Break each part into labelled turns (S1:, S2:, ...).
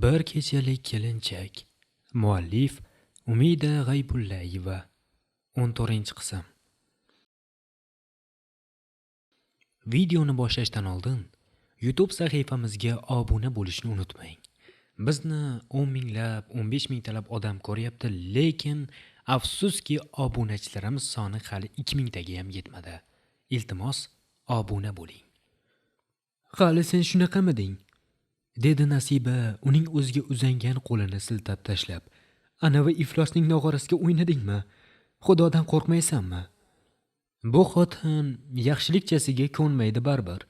S1: Bir kechalik kelinchak. Muallif Umida G'aybullayeva. 14-qism. Videoni boshlashdan oldin YouTube sahifamizga obuna bo'lishni unutmang. Bizni 10 minglab, 15 mingtalab odam ko'ryapti, lekin afsuski obunachilarimiz soni hali 2000 taga ham yetmadi. Iltimos, obuna bo'ling. Hali sen shunaqamiding? Dedi Nasiba uning o'ziga uzangan qo'lini siltab tashlab. Anavi iflosning nog'orasiga o'ynadingmi? Xudodan qo'rqmaysanmi? Bu xotin yaxshilikchasiga ko'nmaydi baribir,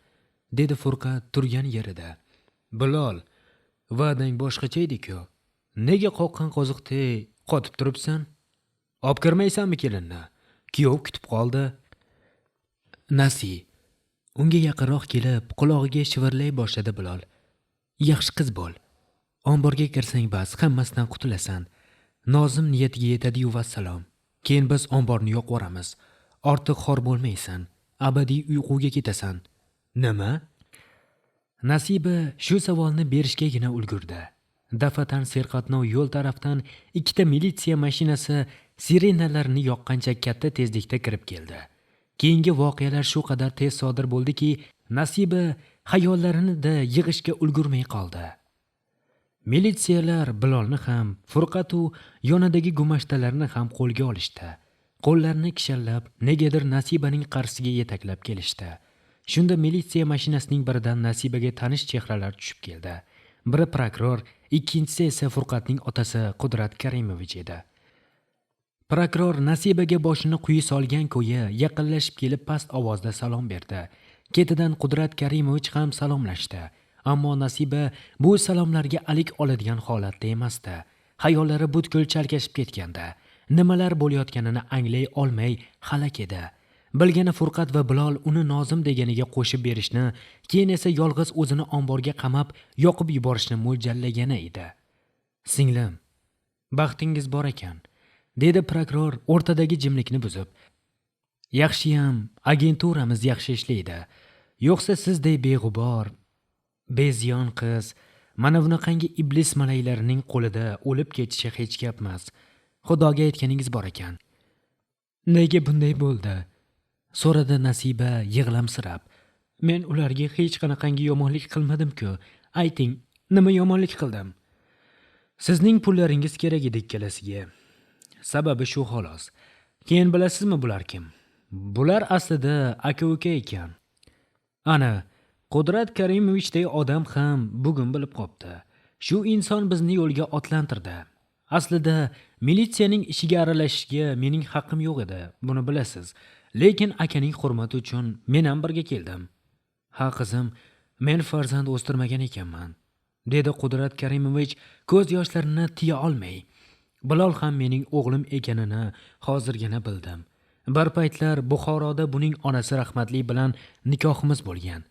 S1: dedi Furqat turgan yerida. Bilol, va'dang boshqacha edi-ku. Nega qoqqan qoziqdek qotib turibsan? Olib kirmaysanmi kelinni? Kuyov kutib qoldi. Nasi unga yaqinroq kelib, qulog'iga shivirlay boshladi Bilol. Yaxshi qiz bo'l. Omborga kirsang bas, hammasidan qutulasan. Nozim niyatiga yetadi-yu vassalom. Keyin biz omborni yoqvoramiz. Ortiq xor bo'lmaysan. Abadiy uyquga ketasan. Nima? Nasiba shu savolni berishgagina ulgurdi. Dafatan serqatnov yo'l tarafdan ikkita militsiya mashinasi sirenalarini yoqqancha katta tezlikda kirib keldi. Keyingi voqealar shu qadar tez sodir bo'ldiki, Nasiba xayollarini da yig'ishga ulgurmay qoldi. Militsiyalar Bilolni ham, Furqatu yonidagi gumashtalarni ham qo'lga olishdi. Qo'llarini kishanlab, negadir Nasibaning qarshisiga yetaklab kelishdi. Shunda militsiya mashinasining biridan Nasibaga tanish chehralar tushib keldi. Biri prokuror, ikkinchisi esa Furqatning otasi Qudrat Karimovich edi. Prokuror Nasibaga boshini quyi solgan ko'yi yaqinlashib kelib past ovozda salom berdi. Ketidan Qudrat Karimovich ham salomlashdi. Ammo Nasiba bu salomlarga alik oladigan holatda emasdi. Xayollari butkul chalkashib ketgandi. Nimalar bo'layotganini anglay olmay halak edi. Bilgani Furqat va Bilol uni Nozim deganiga qo'shib berishni, keyin esa yolg'iz o'zini omborga qamab, yoqib yuborishni mo'ljallagani edi. Singlim, baxtingiz bor ekan, dedi prokuror o'rtadagi jimlikni buzib. Yaxshiyam agenturamiz yaxshi ishlaydi. Yo'qsa sizdek beg'ubor, beziyon qiz mana bunaqangi iblis malaylarining qo'lida o'lib ketishi hech gap emas. Xudoga aytganingiz bor ekan. Nega bunday bo'ldi? So'radi Nasiba yig'lamsirab. Men ularga hech qanaqangi yomonlik qilmadim-ku. Ayting, nima yomonlik qildim? Sizning pullaringiz kerak edi ikkalasiga. Sababi shu xolos. Keyin bilasizmi bular kim? Bular aslida aka-uka ekan. Ana, Qudrat Karimovichday odam ham bugun bilib qopti. Shu inson bizni yo'lga otlantirdi. Aslida militsiyaning ishiga aralashishga mening haqqim yo'q edi, buni bilasiz. Lekin akaning hurmati uchun men ham birga keldim. Ha qizim, men farzand o'stirmagan ekanman, dedi Qudrat Karimovich ko'z yoshlarini tiya olmay. Bilol ham mening o'g'lim ekanini hozirgina bildim. Bir paytlar Buxoroda buning onasi rahmatli bilan nikohimiz bo'lgan.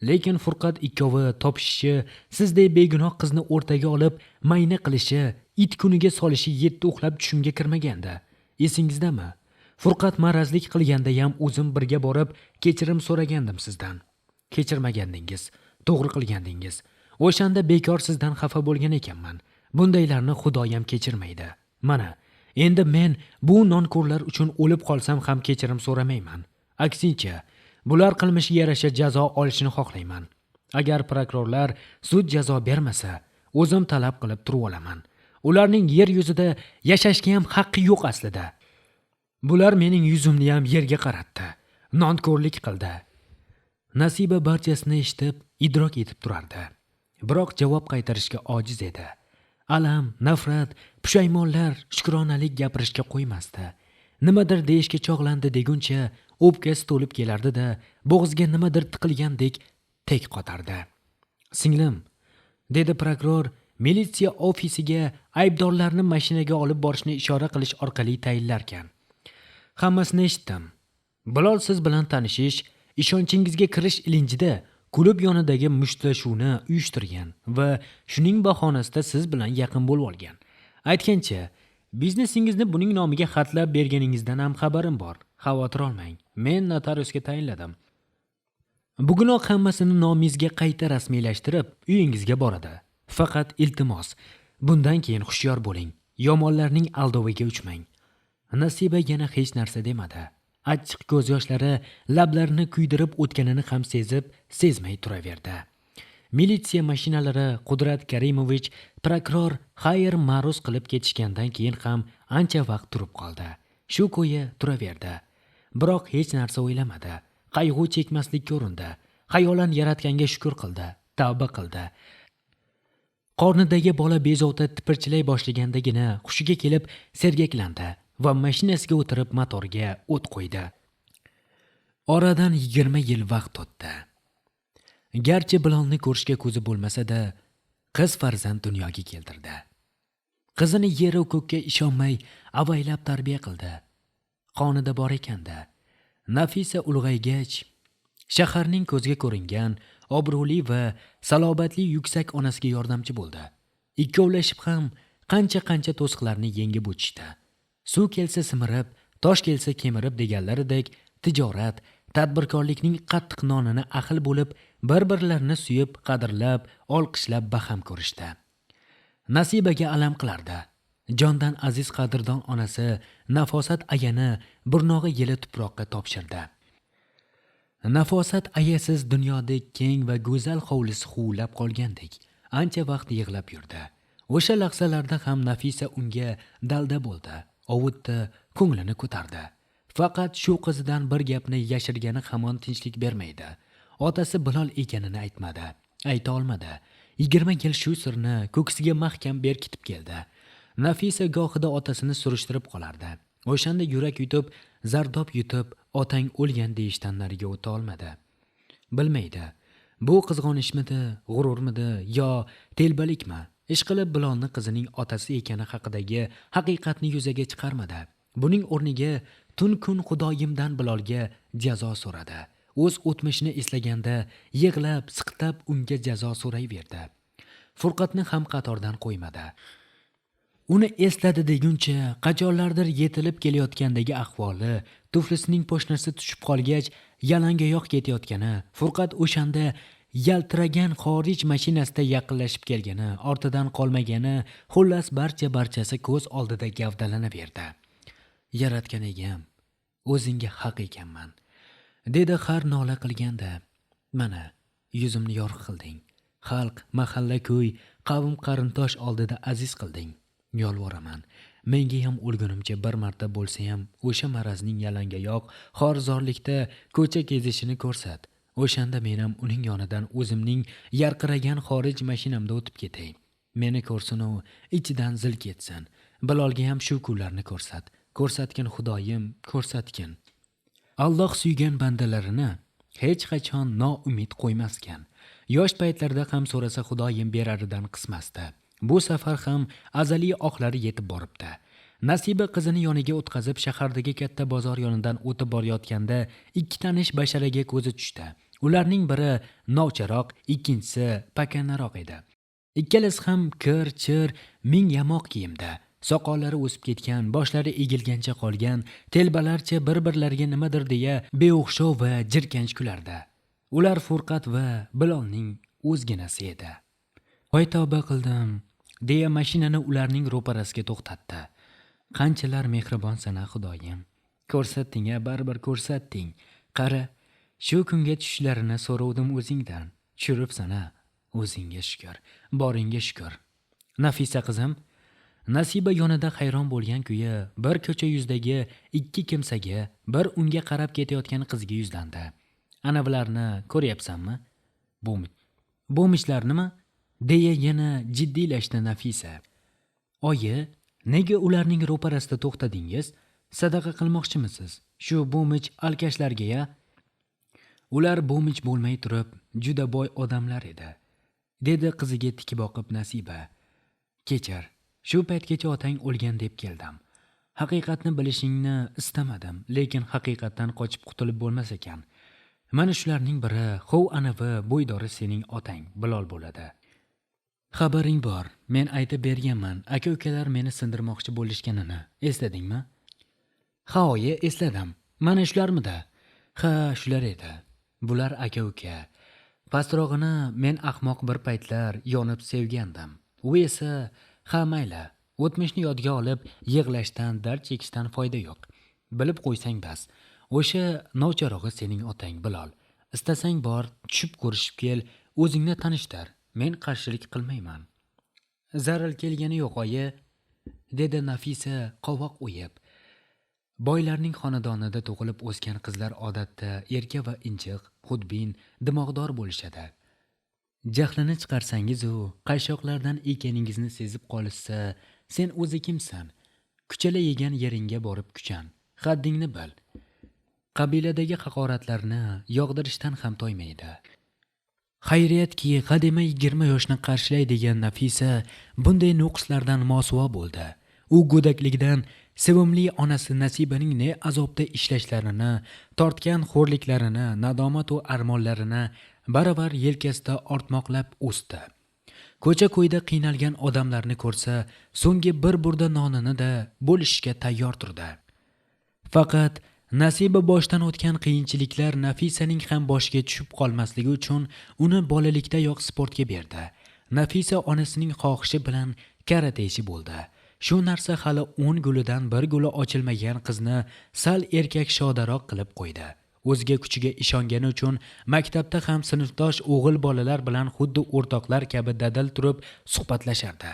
S1: Lekin Furqat ikkovi topishishi, sizdek begunoh qizni o'rtaga olib mayna qilishi, it kuniga solishi yetti uxlab tushimga kirmagandi. Esingizdami? Furqat marazlik qilganda ham o'zim birga borib kechirim so'ragandim sizdan. Kechirmagandingiz, to'g'ri qilgandingiz. O'shanda bekor sizdan xafa bo'lgan ekanman. Bundaylarni Xudoyam kechirmaydi. Mana, endi men bu nonko'rlar uchun o'lib qolsam ham kechirim so'ramayman. Aksincha, bular qilmishiga yarasha jazo olishini xohlayman. Agar prokurorlar sud jazo bermasa, o'zim talab qilib turib olaman. Ularning yer yuzida yashashga ham haqqi yo'q aslida. Bular mening yuzimni ham yerga qaratdi. Nonko'rlik qildi. Nasiba barchasini eshitib, idrok etib turardi. Biroq javob qaytarishga ojiz edi. Alam, nafrat, pushaymonlar shukronalik gapirishga qo'ymasdi. Nimadir deyishga chog'landi deguncha o'pkasi to'lib kelardi-da, bo'g'ziga nimadir tiqilgandek tek qotardi. Singlim, dedi prokuror militsiya ofisiga aybdorlarni mashinaga olib borishni ishora qilish orqali tayinlarkan. Hammasini eshitdim. Bilol siz bilan tanishish, ishonchingizga kirish ilinjida klub yonidagi mushtlashuvni uyushtirgan va shuning bahonasida siz bilan yaqin bo'lib olgan. Aytgancha, biznesingizni buning nomiga xatlab berganingizdan ham xabarim bor. Xavotir olmang. Men notariusga tayinladim. Bugunoq hammasini nomingizga qayta rasmiylashtirib, uyingizga boradi. Faqat iltimos, bundan keyin hushyor bo'ling. Yomonlarning aldoviga uchmang. Nasiba yana hech narsa demadi. Achchiq ko'z yoshlari lablarini kuydirib o'tganini ham sezib, sezmay turaverdi. Militsiya mashinalari Qudrat Karimovich prokuror xayr ma'ruz qilib ketishgandan keyin ham ancha vaqt turib qoldi. Shu ko'yi turaverdi. Biroq hech narsa o'ylamadi. Qayg'u chekmaslikka urindi. Xayolan yaratganga shukr qildi, tavba qildi. Qornidagi bola bezovta tipirchilay boshlagandagina hushiga kelib sergaklandi va mashinasiga o'tirib motorga o't qo'ydi. Oradan 20 yil vaqt o'tdi. Garchi Bilolni ko'rishga ko'zi bo'lmasa-da, qiz farzand dunyoga keltirdi. Qizini yeru ko'kka ishonmay avaylab tarbiya qildi. Qonida bor ekanda. Nafisa ulg'aygach, shaharning ko'zga ko'ringan, obro'li va salobatli yuksak onasiga yordamchi bo'ldi. Ikkovlashib ham qancha-qancha to'siqlarni yengib o'tishdi. Suv kelsa simirib, tosh kelsa kemirib deganlaridek, tijorat, tadbirkorlikning qattiq nonini ahil bo'lib, bir-birlarini suyib, qadrlab, olqishlab baham ko'rishdi. Nasibaga alam qilardi. Jondan aziz qadrdon onasi Nafosat ayani burnog'i yili tuproqqa topshirdi. Nafosat ayasiz dunyodek keng va go'zal hovlisi huvlab qolgandek, ancha vaqt yig'lab yurdi. O'sha lahzalarda ham Nafisa unga dalda bo'ldi, ovutdi, ko'nglini ko'tardi. Faqat shu qizidan bir gapni yashirgani hamon tinchlik bermaydi. Otasi Bilol ekanini aytmadi, ayta olmadi. 20 yil shu sirni ko'ksiga mahkam berkitib keldi. Nafisa gohida otasini surishtirib qolardi. O'shanda yurak yutib, zardob yutib, otang o'lgan deyishdan nariga o'ta olmadi. Bilmaydi. Bu qizg'onishmidi, g'ururmidi yo telbalikmi? Ishqilib Bilolni qizining otasi ekani haqidagi haqiqatni yuzaga chiqarmadi. Buning o'rniga tun kun Xudoyimdan Bilolga jazo so'radi. O'z o'tmishini eslaganda yig'lab, siqtab unga jazo so'rayverdi. Furqatni ham qatordan qo'ymadi. Uni esladi deguncha qachonlardir yetilib kelayotgandagi ahvoli, tuflisining poshnasi tushib qolgach, yalangoyoq ketayotgani, Furqat o'shanda yaltiragan xorij mashinasida yaqinlashib kelgani, ortidan qolmagani, xullas barcha-barchasi ko'z oldida gavdalanaverdi. Yaratgan egam, o'zingga haq ekanman, dedi har nola qilganda. Mana yuzimni yorug' qilding. Xalq, mahalla, ko'y, qavm qarindosh oldida aziz qilding. Yolvoraman, menga ham o'lgunimcha bir marta bo'lsa ham o'sha marazning yalangoyoq xorzorlikda ko'cha kezishini ko'rsat. O'shanda men ham uning yonidan o'zimning yarqiragan xorij mashinamda o'tib ketay. Meni ko'rsin u, ichidan zil ketsin. Bilolga ham shu kunlarni ko'rsat. Ko'rsatgin Xudoyim, ko'rsatgin. Alloh suygan bandalarini hech qachon noumid qo'ymaskan. Yosh paytlarida ham so'rasa Xudoyim beraridan qismasdi. Bu safar ham azaliy oqlari yetib boribdi. Nasiba qizini yoniga o'tkazib shahardagi katta bozor yonidan o'tib borayotganda ikki tanish basharaga ko'zi tushdi. Ularning biri novcharoq, ikkinchisi pakanaroq edi. Ikkalasi ham kir, chir, ming yamoq kiyimda. Soqollari o'sib ketgan, boshlari egilgancha qolgan, telbalarcha bir-birlariga nimadir deya beo'xshov va jirkanch kulardi. Ular Furqat va Bilolning o'zginasi edi. Voy tavba qildim, deya mashinani ularning ro'parasiga to'xtatdi. Qanchalar mehribonsan a Xudoyim. Ko'rsatding-a, baribir ko'rsatding. Qara, shu kunga tushishlarini so'rovdim o'zingdan. Tushiribsan-a, o'zingga shukr, boringga shukr. Nafisa qizim, Nasiba yonida hayron bo'lgan kuyi bir ko'cha yuzidagi ikki kimsaga, bir unga qarab ketayotgan qizga yuzlandi. Ana bularni ko'ryapsanmi? Bo'mishlarnimi? Deya yana jiddiylashdi Nafisa. Oyi, nega ularning ro'parasida to'xtadingiz? Sadaqa qilmoqchimisiz? Shu bo'mich alkashlarga-ya? Ular bo'mich bo'lmay turib, juda boy odamlar edi, dedi qiziga tik boqib Nasiba. Kechir, shu paytgacha otang o'lgan deb keldim. Haqiqatni bilishingni istamadim, lekin haqiqatdan qochib qutulib bo'lmas ekan. Mana shularning biri, hov anavi bo'ydori sening otang Bilol bo'ladi. Xabaring bor, men aytib berganman, aka-ukalar meni sindirmoqchi bo'lishganini. Esladingmi? Ha, oyi, esladim. Mana shularmidi? Ha, shular edi. Bular aka-uka. Pastrog'ini men ahmoq bir paytlar yonib sevgandim. U esa, ha mayli, o'tmishni yodga olib yig'lashdan, dard chekishdan foyda yo'q. Bilib qo'ysang bas. O'sha novcharog'i sening otang Bilol. Istasang bor, tushib ko'rishib kel, o'zingni tanishtir. Men qarshilik qilmayman. Zaril kelgani yo'q oyi, dedi Nafisa qovoq o'yib. Boylarning xonadonida tug'ilib o'sgan qizlar odatda erka va injiq, xudbin, dimog'dor bo'lishadi. Jahlini chiqarsangiz u qayshoqlardan ekaningizni sezib qolishsa, sen o'zi kimsan? Kuchala yegan yeringga borib kuchan. Haddingni bil. Qabiladagi haqoratlarni yog'dirishdan ham toymaydi. Xayriyatki, hademay 20 yoshni qarshilaydigan Nafisa bunday nuqslardan mosuvo bo'ldi. U go'dakligidan sevimli onasi Nasibaning ne azobda ishlashlarini, tortgan xo'rliklarini, nadomat va armonlarini baravar yelkasida ortmoqlab o'sdi. Ko'cha-ko'yda qiynalgan odamlarni ko'rsa, so'nggi bir burda nonini-da bo'lishga tayyor turdi. Faqat Nasiba boshdan o'tgan qiyinchiliklar Nafisaning ham boshiga tushib qolmasligi uchun uni bolalikdayoq sportga berdi. Nafisa onasining xohishi bilan karatechi bo'ldi. Shu narsa hali 10 gulidan bir guli ochilmagan qizni sal erkak shodaroq qilib qo'ydi. O'ziga kuchiga ishongani uchun maktabda ham sinfdosh o'g'il bolalar bilan xuddi o'rtoqlar kabi dadil turib suhbatlashardi.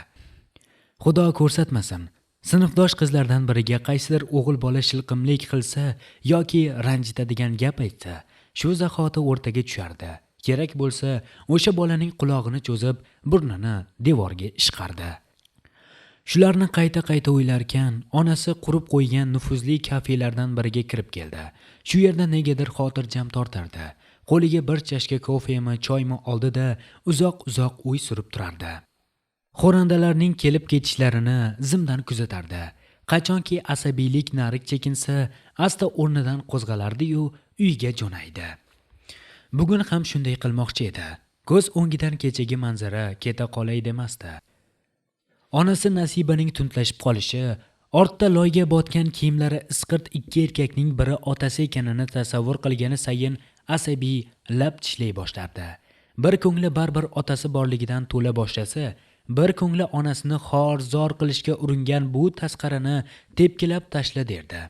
S1: Xudo ko'rsatmasin, sinfdosh qizlardan biriga qaysidir o'g'il bola shilqimlik qilsa yoki ranjitadigan gap aytsa, shu zahoti o'rtaga tushardi. Kerak bo'lsa, o'sha bolaning qulog'ini cho'zib, burnini devorga ishqardi. Shularni qayta-qayta o'ylarkan, onasi qurib qo'ygan nufuzli kafelardan biriga kirib keldi. Shu yerda negadir xotirjam tortardi. Qo'liga bir chashka kofemi, choymi oldida uzoq-uzoq o'y surib turardi. Xo'randalarning kelib ketishlarini zimdan kuzatardi. Qachonki asabiylik nari chekinsa, asta o'rnidan qo'zg'alardi-yu uyga jo'naydi. Bugun ham shunday qilmoqchi edi. Ko'z o'ngidan kechagi manzara keta qolay demasdi. Onasi Nasibaning tuntlashib qolishi, ortda loyga botgan kiyimlari isqirt ikki erkakning biri otasi ekanini tasavvur qilgani sayin asabiy lab tishlay boshlardi. Bir ko'ngli baribir otasi borligidan to'la boshlasa, bir ko'ngli onasini xor-zor qilishga uringan bu tasqarini tepkilab tashla derdi.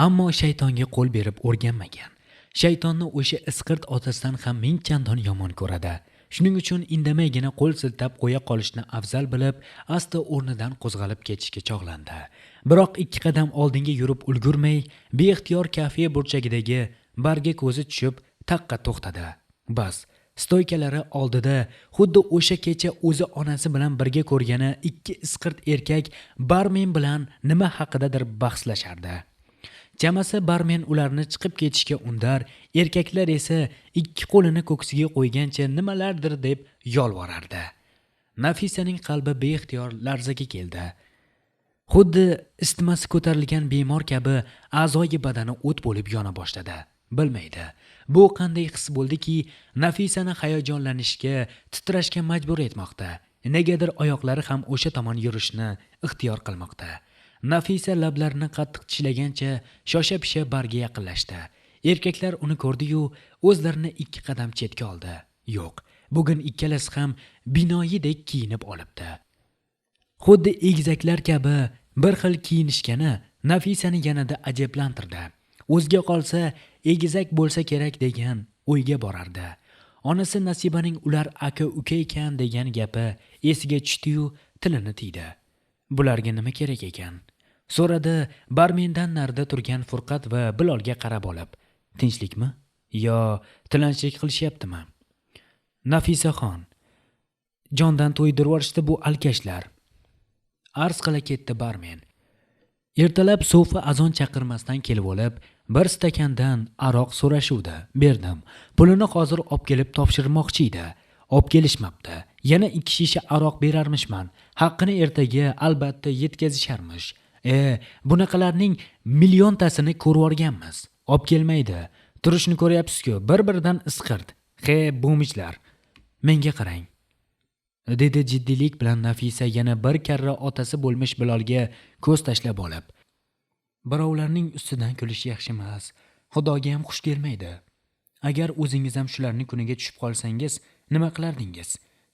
S1: Ammo shaytonga qo'l berib o'rganmagan. Shaytonni o'sha isqirt otasidan ham ming chandon yomon ko'radi. Shuning uchun indamaygina qo'l siltab qo'ya qolishni afzal bilib, asta o'rnidan qo'zg'alib ketishga chog'landi. Biroq ikki qadam oldinga yurib ulgurmay, beixtiyor kafe burchagidagi barga ko'zi tushib, taqqa to'xtadi. Bas, stoykalari oldida xuddi o'sha kecha o'zi onasi bilan birga ko'rgani ikki isqirt erkak barmen bilan nima haqidadir bahslashardi. Chamasi barmen ularni chiqib ketishga undar, erkaklar esa ikki qo'lini ko'ksiga qo'ygancha nimalardir deb yolvorardi. Nafisaning qalbi beixtiyor larzaga keldi. Xuddi isitmasi ko'tarilgan bemor kabi a'zoyi badani o't bo'lib yona boshladi. Bilmaydi, bu qanday his bo'ldiki, Nafisani hayajonlanishga, titrashga majbur etmoqda. Negadir oyoqlari ham o'sha tomon yurishni ixtiyor qilmoqda. Nafisa lablarini qattiq tishlagancha shosha-pisha barga yaqinlashdi. Erkaklar uni ko'rdi-yu, o'zlarini ikki qadam chetga oldi. Yo'q, bugun ikkalasi ham binoyidek kiyinib olibdi. Xuddi egizaklar kabi bir xil kiyinishgani Nafisani yanada ajablantirdi. O'zga qolsa egizak bo'lsa kerak degan o'yga borardi. Onasi Nasibaning ular aka-uka ekan degan gapi esiga tushdi-yu, tilini tiydi. Bularga nima kerak ekan? So'radi barmendan narida turgan Furqat va Bilolga qarab olib. Tinchlikmi yo tilanchilik qilishyaptimi? Nafisaxon, jondan to'ydirib yuborishdi bu alkashlar. Arz qila ketdi barmen. Ertalab so'fi azon chaqirmasdan kelib olib, bir stakandan aroq so'rashuvdi. Berdim. Pulini hozir olib kelib topshirmoqchi edi. Olib kelishmabdi. Yana 2 shisha aroq berarmishman. Haqqini ertaga albatta yetkazisharmish. Bunaqalarning milliontasini ko'rvorganmiz. Olib kelmaydi. Turishni ko'ryapsiz-ku, bir-biridan isqirt. He, bo'mijlar. Menga qarang, dedi jiddiylik bilan Nafisa yana bir karra otasi bo'lmish Bilolga ko'z tashlab olib. Birovlarning ustidan kulish yaxshi emas. Xudoga ham xush kelmaydi. Agar o'zingiz ham shularning kuniga tushib qolsangiz, nima qilardingiz?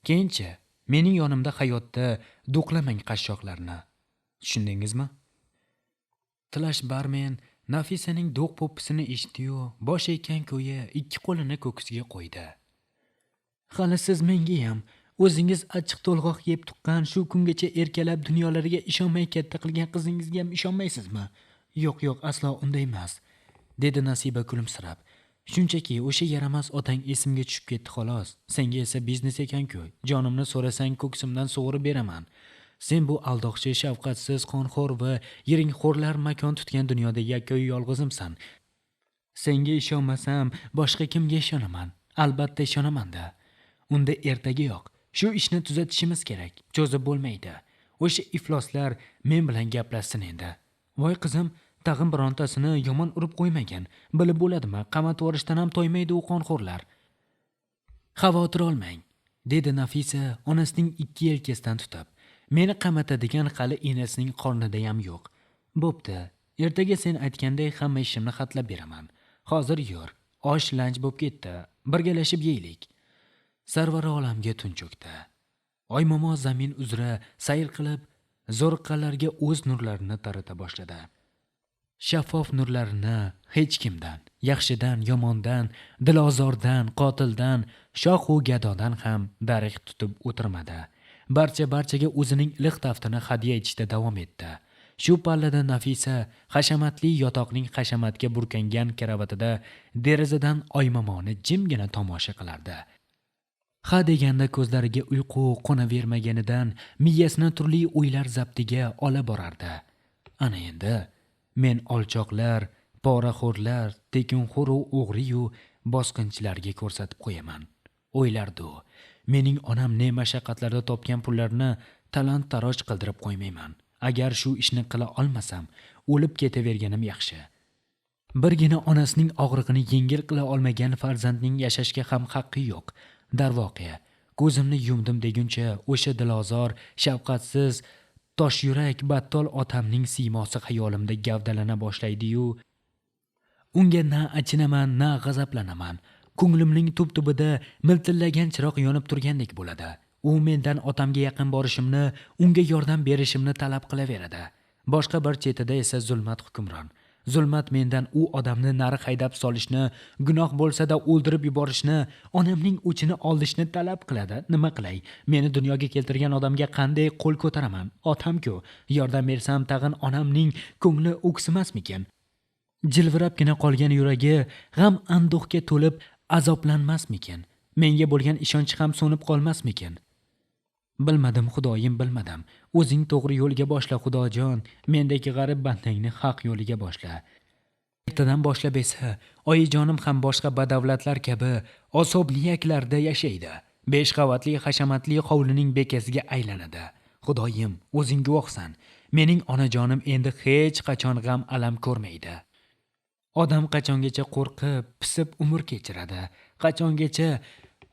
S1: Keyinchi, mening yonimda hayotda do'qlamang qashshoqlarni. Tushundingizmi? Tilash barmen Nafisaning do'q po'ppisini eshitdi-yu, bosh eggan ko'yi ikki qo'lini ko'ksiga qo'ydi. Hali siz menga ham o'zingiz achchiq to'lg'oq yeb tuqqan, shu kungacha erkalab dunyolariga ishonmay katta qilgan qizingizga ham ishonmaysizmi? Yo'q, yo'q, aslo unday emas, dedi Nasiba kulimsirab. Shunchaki o'sha yaramas otang esimga tushib ketdi xolos. Senga esa biznes ekan-ku. Jonimni so'rasang ko'ksimdan sug'urib beraman. Sen bu aldoqchi, shafqatsiz, qonxo'r va yiringxo'rlar makon tutgan dunyoda yakkayu yolg'izimsan. Senga ishonmasam, boshqa kimga ishonaman? Albatta ishonaman-da. Unda ertagayoq shu ishni tuzatishimiz kerak. Cho'zib bo'lmaydi. O'sha ifloslar men bilan gaplashsin endi. Voy qizim, tag'in birontasini yomon urib qo'ymagan. Bilib bo'ladimi, qamatib yuborishdan ham toymaydi u qonxo'rlar. Xavotir olmang, dedi Nafisa onasining ikki yelkasidan tutib. Meni qamatadigan hali enasining qornida ham yo'q. Bo'pti, ertaga sen aytganday hamma ishimni xatlab beraman. Hozir yur, osh lanch bo'lib ketdi. Birgalashib yeylik. Sarvari olamga tun cho'kdi. Oymomo zamin uzra sayr qilib, zo'riqqanlarga o'z nurlarini tarata boshladi. Shaffof nurlarini hech kimdan, yaxshidan, yomondan, dilozordan, qotildan, shohu gadodan ham darig' tutib o'tirmadi. Barcha-barchaga o'zining iliq taftini hadya etishda davom etdi. Shu pallada Nafisa hashamatli yotoqning hashamatga burkangan karavotida derazadan Oymomoni jimgina tomosha qilardi. Ha deganda ko'zlariga uyqu qo'navermaganidan miyasini turli o'ylar zabtiga ola borardi. Ana endi men olchoqlar, poraxo'rlar, tekinxo'ru o'g'riyu bosqinchilarga ko'rsatib qo'yaman, o'ylardi u. Mening onam ne mashaqqatlarda topgan pullarni talant-taroj qildirib qo'ymayman. Agar shu ishni qila olmasam, o'lib ketaverganim yaxshi. Birgina onasining og'rig'ini yengil qila olmagan farzandning yashashga ham haqqi yo'q. Darvoqe, ko'zimni yumdim deguncha o'sha dilozor, shafqatsiz, toshyurak battol otamning siymosi xayolimda gavdalana boshlaydi-yu, unga na achinaman, na g'azablanaman. Ko'nglimning tub-tubida miltillagan chiroq yonib turgandek bo'ladi. U mendan otamga yaqin borishimni, unga yordam berishimni talab qilaveradi. Boshqa bir chetida esa zulmat hukmron. Zulmat mendan u odamni nari haydab solishni, gunoh bo'lsa-da o'ldirib yuborishni, onamning o'chini olishni talab qiladi. Nima qilay? Meni dunyoga keltirgan odamga qanday qo'l ko'taraman? Otam-ku, yordam bersam tag'in onamning ko'ngli o'ksimasmikin? Jilvirabgina qolgan yuragi g'am anduhga to'lib azoblanmasmikin? Menga bo'lgan ishonchi ham so'nib qolmasmikin? Bilmadim, Xudoyim, bilmadim. O'zing to'g'ri yo'lga boshla, Xudojon. Mendagi g'arib bandangni haq yo'liga boshla. Ertadan boshlab esa oyijonim ham boshqa badavlatlar kabi osobniyaklarda yashaydi. 5 qavatli hashamatli hovlining bekasiga aylanadi. Xudoyim, o'zing guvohsan. Mening onajonim endi hech qachon g'am alam ko'rmaydi. Odam qachongacha qo'rqib, pisib umr kechiradi? Qachongacha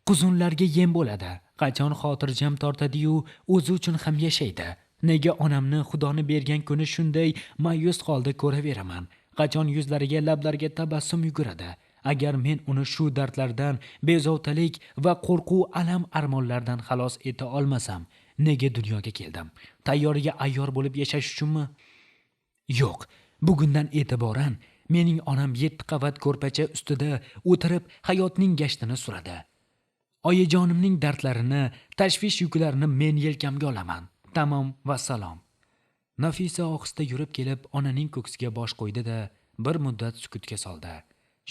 S1: quzunlarga yem bo'ladi? Qachon xotirjam tortadi-yu o'zi uchun ham yashaydi? Nega onamni Xudoni bergan kuni shunday ma'yus holda ko'raveraman? Qachon yuzlariga, lablariga tabassum yuguradi? Agar men uni shu dardlardan, bezovtalik va qo'rquv alam armonlardan xalos eta olmasam, nega dunyoga keldim? Tayyoriga ayyor bo'lib yashash uchunmi? Yo'q, bugundan e'tiboran mening onam 7 qavat ko'rpacha ustida o'tirib hayotning gashtini suradi. Oyijonimning dardlarini, tashvish yuklarini men yelkamga olaman. Tamom va salom. Nafisa ohista yurib kelib onaning ko'ksiga bosh qo'ydi-da, bir muddat sukutga soldi.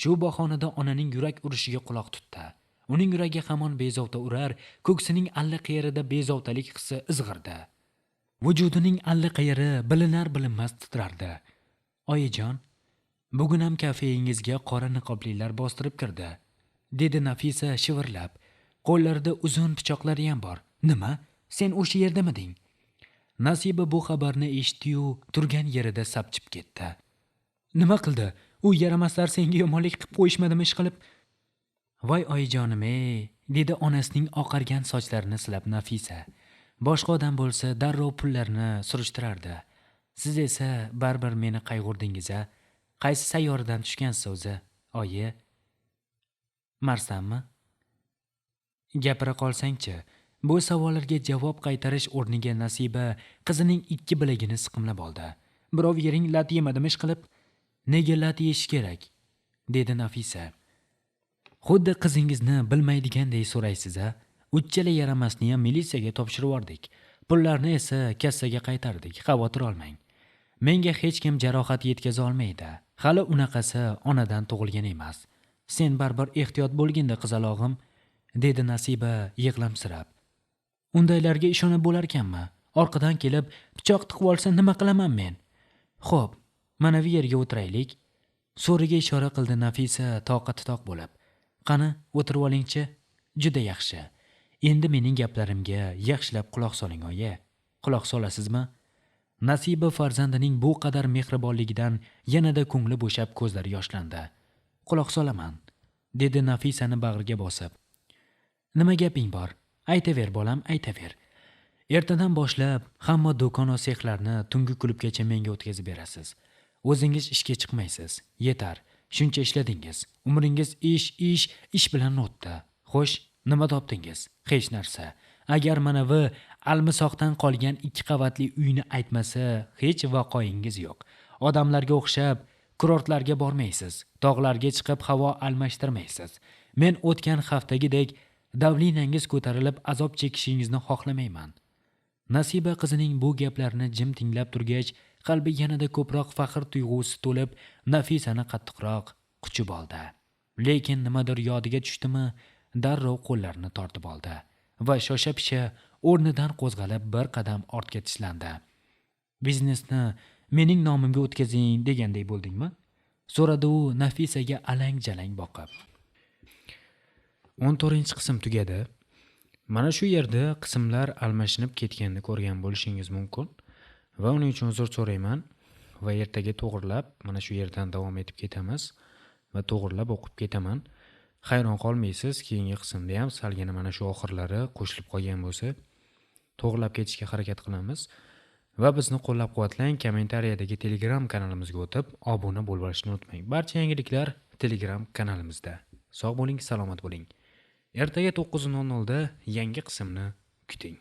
S1: Shu bahonada onaning yurak urishiga quloq tutdi. Uning yuragi hamon bezovta urar, ko'ksining allaqayerida bezovtalik hissi izg'irdi. Vujudining allaqayeri bilinar-bilinmas titrardi. Oyijon, bugun ham kafengizga qora niqoblilar bostirib kirdi, dedi Nafisa shivirlab. Qo'llarida uzun pichoqlari ham bor. Nima? Sen o'sha yerdamiding? Nasiba bu xabarni eshitdi-yu, turgan yerida sapchib ketdi. Nima qildi? U yaramaslar senga yomonlik qilib qo'yishmadimi ish qilib? Voy oyijonim ey, dedi onasining oqargan sochlarini silab Nafisa. Boshqa odam bo'lsa darrov pullarni surishtirardi. Siz esa baribir meni qayg'urdingiz a? Qaysi sayyoradan tushgansiz o'zi, oyi? Marsdanmi? Gapira qolsangchi. Bu savollarga javob qaytarish o'rniga Nasiba qizining ikki bilagini siqimlab oldi. Birov yering lat yemadimi ish qilib? Nega lat yeyish kerak? Dedi Nafisa. Xuddi qizingizni bilmaydiganday so'raysiz-a? Uchala yaramasni ham militsiyaga topshirib yubordik. Pullarni esa kassaga qaytardik. Xavotir olmang. Menga hech kim jarohat yetkaza olmaydi. Hali unaqasi onadan tug'ilgan emas. Sen baribir ehtiyot bo'lgin-da qizalog'im, dedi Nasiba yig'lamsirab. Undaylarga ishonib bo'larkanmi? Orqadan kelib pichoq tiqib olsa nima qilaman men? Xo'p, mana bu yerga o'tiraylik. So'riga ishora qildi Nafisa toqati toq bo'lib. Qani, o'tirib olingchi. Juda yaxshi. Endi mening gaplarimga yaxshilab quloq soling, oyi. Quloq solasizmi? Nasiba farzandining bu qadar mehribonligidan yanada ko'ngli bo'shab ko'zlari yoshlandi. Quloq solaman, dedi Nafisani bag'riga bosib. Nima gaping bor? Aytaver bolam, aytaver. Ertadan boshlab hamma do'kon va sexlarni tungi klubgacha menga o'tkazib berasiz. O'zingiz ishga chiqmaysiz. Yetar. Shuncha ishladingiz. Umringiz ish, ish, ish bilan o'tdi. Xo'sh, nima topdingiz? Hech narsa. Agar mana bu almisoqdan qolgan 2 qavatli uyni aytmasa, hech vaqoyingiz yo'q. Odamlarga o'xshab kurortlarga bormaysiz, tog'larga chiqib havo almashtirmaysiz. Men o'tgan haftagidek davlinangiz ko'tarilib azob chekishingizni xohlamayman. Nasiba qizining bu gaplarini jim tinglab turgach, qalbi yanada ko'proq faxr tuyg'usi to'lib, Nafisani qattiqroq quchib oldi. Lekin nimadir yodiga tushdimi, darrov qo'llarini tortib oldi va shosha-pisha o'rnidan qo'zg'alib bir qadam ortga tishlandi. Biznesni mening nomimga o'tkazing deganday bo'ldingmi? So'radi u Nafisaga alang-jalang boqib. 14-qism tugadi. Mana shu yerda qismlar almashinib ketganini ko'rgan bo'lishingiz mumkin va uning uchun uzr so'rayman va ertaga to'g'rilab mana shu yerdan davom etib ketamiz va to'g'rilab o'qib ketaman. Hayron qolmaysiz, keyingi qismda ham salgina mana shu oxirlari qo'shilib qolgan bo'lsa, to'g'rilab ketishga harakat qilamiz va bizni qo'llab-quvvatlang. Kommentariyadagi Telegram kanalimizga o'tib obuna bo'lib olishni unutmang. Barcha yangiliklar Telegram kanalimizda. Sog' bo'ling, salomat bo'ling. Ertaga 9:00 da yangi qismni kuting.